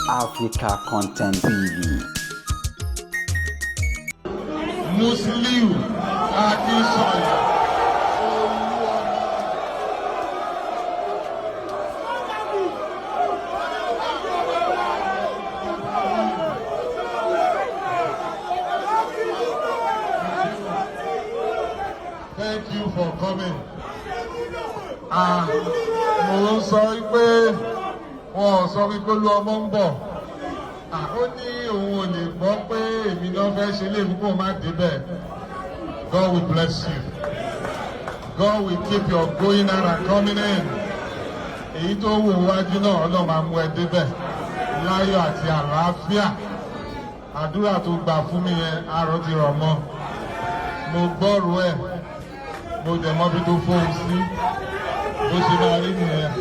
Africa Content TV. Musiliu Akinsanya Olúọmọ. Thank you for coming. Ah, mo ń sọ wípé wọn ò sọ wípé Olúọmọ ń bọ̀. Ah, ó ní òun ò lè gbọ́ pé èmi náà fẹ́ ṣe lè kó má débẹ̀. God will bless you. God will keep your going out and coming in. Èyí tó wò wájú náà, Ọlọ́run á mú ẹ débẹ̀ láyọ̀ àti àlàáfíà. Àdúrà tó gbà fún mi yẹn, arọ ti rọ̀ mọ́. Mo gbọ́rò ẹ̀, mo dẹ̀ mọ́ bí tó fóun sí. Bó ṣe máa rí nìyẹn.